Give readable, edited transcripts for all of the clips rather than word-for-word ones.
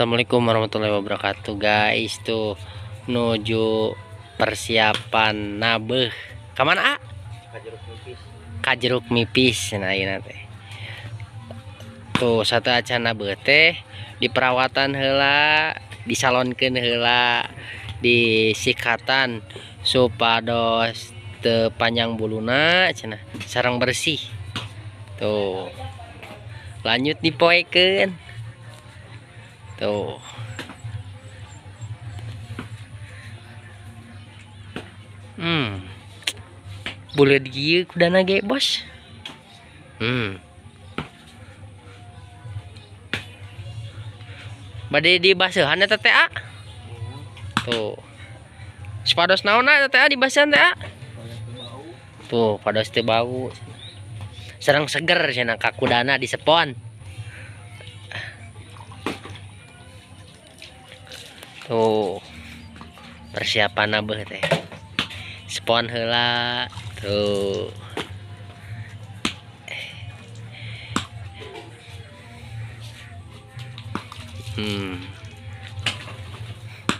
Assalamualaikum warahmatullahi wabarakatuh guys. Tuh nuju persiapan nabeuh. Ka mana, a? Ka jeruk nipis. Ka jeruk nipis nah ieu teh. Tuh sateuacan nabeuh teh di perawatan heula, disalonkeun heula, disikatan supados teu panjang buluna cenah, sareng bersih. Tuh. Lanjut dipoekeun. Tuh. Buleud kieu kudana ge, Bos. Bade dibaseuhan eta teh, a? Tuh. Supados naon eta teh dibaseuhan teh, a? Tuh, pados teu bau. Sareng seger cenah ka kudana disepon. Tuh. Persiapan nabeuh teh. Spon heula tuh.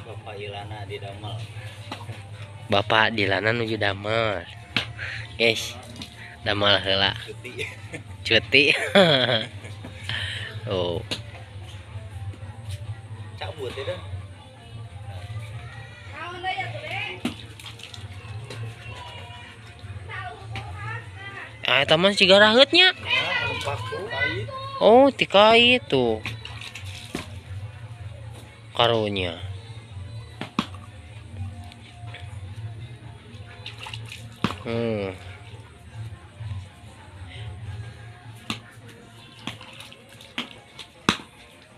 Bapak Ilana di damel. Bapak Dilana nuju damel. Guys, damel heula. Cuti. Cuti. Oh. Cabut ya dah. Ah, eta mah siga raheutnya. Oh, tikai tuh. Karunya.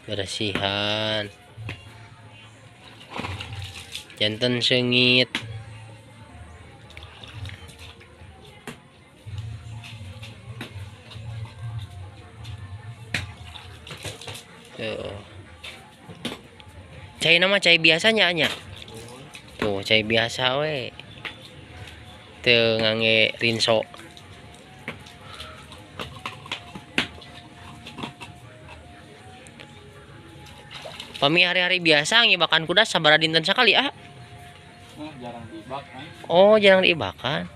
Bersihan. Janten seungit. Tuh. Cai nama cai biasanya nya. Tuh, cai biasa we. Teu ngangge rinso. Pami hari-hari biasa ngibakan kuda sabaraha dinten sakali, ah? Oh, jarang diibakan. Oh, jarang diibakan.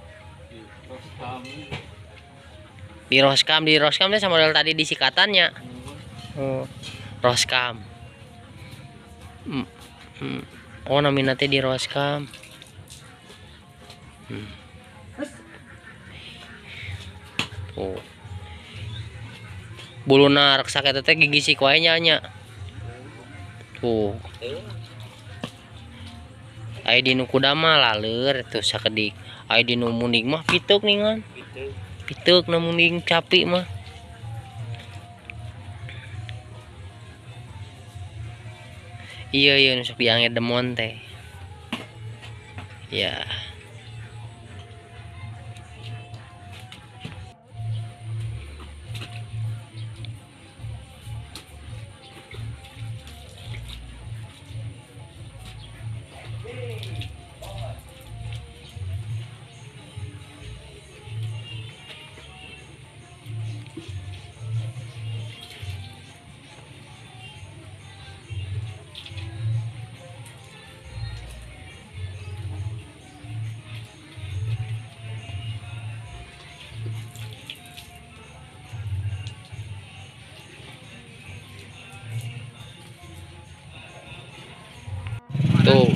Di roskam teh sama model tadi disikatannya. Oh, roskam. Oh, namina teh di roskam. Oh. Buluna reksak eta teh gigisik wae nya nya. Tuh. Aya dinu kuda mah laleur tuh sakedik. Aya dinu munding mah piteuk ningan. Piteuk na munding capi mah. Iya iya nusuk diange demon teh. Ya. Tuh.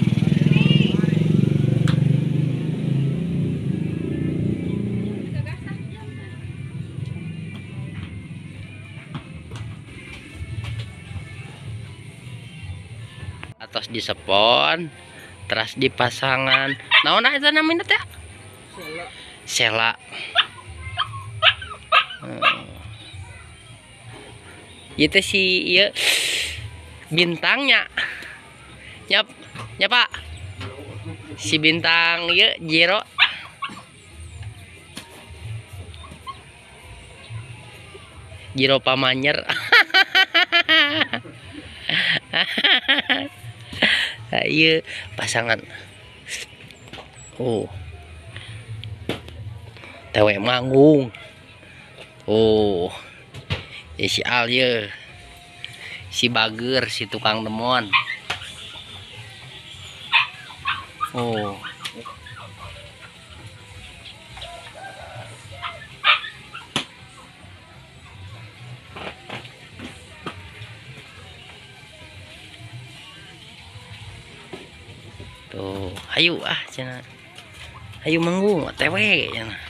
Atas disepon, teras dipasangan. Naon eta namina teh? Sela. Sela. Ieu teh si ieu bintangnya. Nyap, nyap Pak. Si bintang ieu Jiro. Jiro Pamanyer. Nah, ieu pasangan. Oh. Tewe manggung. Oh. Ya si Al ye. Si bager, si tukang demon. Oh. Tuh, ayo ah cenah. Ayo manggung OTW cenah.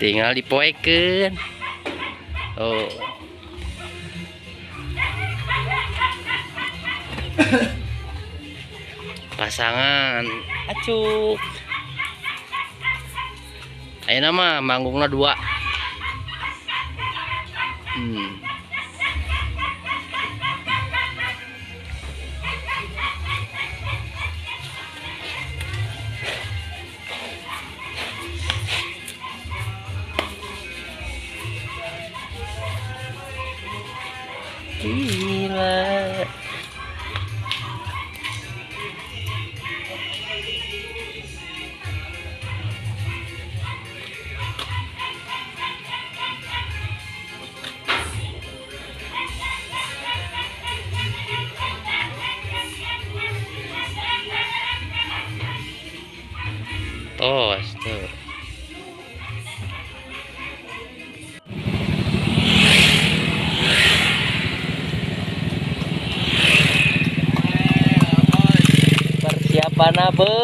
Tinggal dipoekeun. Oh. Pasangan acuk. Ayeuna mah manggungna 2. Gila. Tos tuh. Persiapan apa?